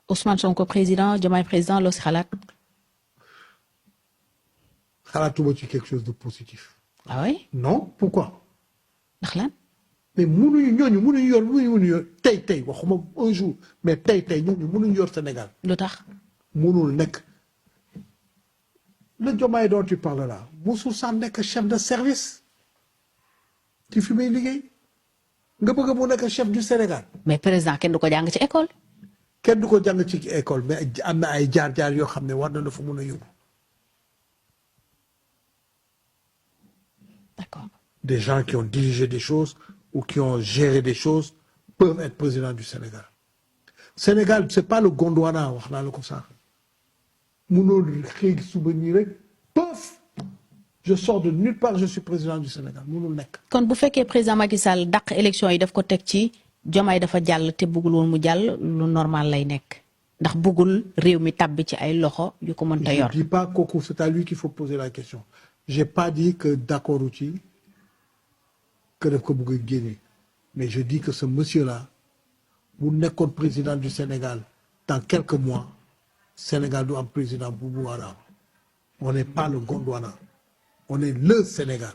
Ousmane Sonko président Diomaye président loo si xalaat. xalaatuma ci quelque chose de positif. ah oui. non pourquoi. ndax lan. mais mënuñu yor tey waxuma un jour mais tey ñooñu mënuñu yor Sénégal. lu tax. mënul nekk le Diomaye dont tu parles là musul sax nekk chef de service ci fi muy liggéey nga bëgg mu nekk chef du Sénégal. mais président kenn du ko jàng ci école. kenn du ko jàng ci école mais am na ay jaar-jaar yoo xam ne war na la fa mun a yóbbu. d'accord. Des gens qui ont dirigé des choses ou qui ont géré des choses peuvent être président du Sénégal. Sénégal c'est pas le Gondwana wax naa la ko sax munoo xëy suba nii rek pof je sors de nulle part je suis président du Sénégal munul nekk. kon bu fekkee président Macky Sall dàq élection yi daf ko teg ci Diomaye dafa jàll te bëggul woon mu jàll lu normal lay nekk ndax bëggul réew mi tàbbi ci ay loxo yu ko mënta yor. Je dis pas kooku c'est à lui qu'il faut poser la question. J'ai pas dit que d'accord ci que daf ko bëgg a génne mais je dis que ce monsieur-là bu nekkoon président du Sénégal dans quelques mois Sénégal du am président bu mu war a am on n'est pas le Gondwana on est le Sénégal.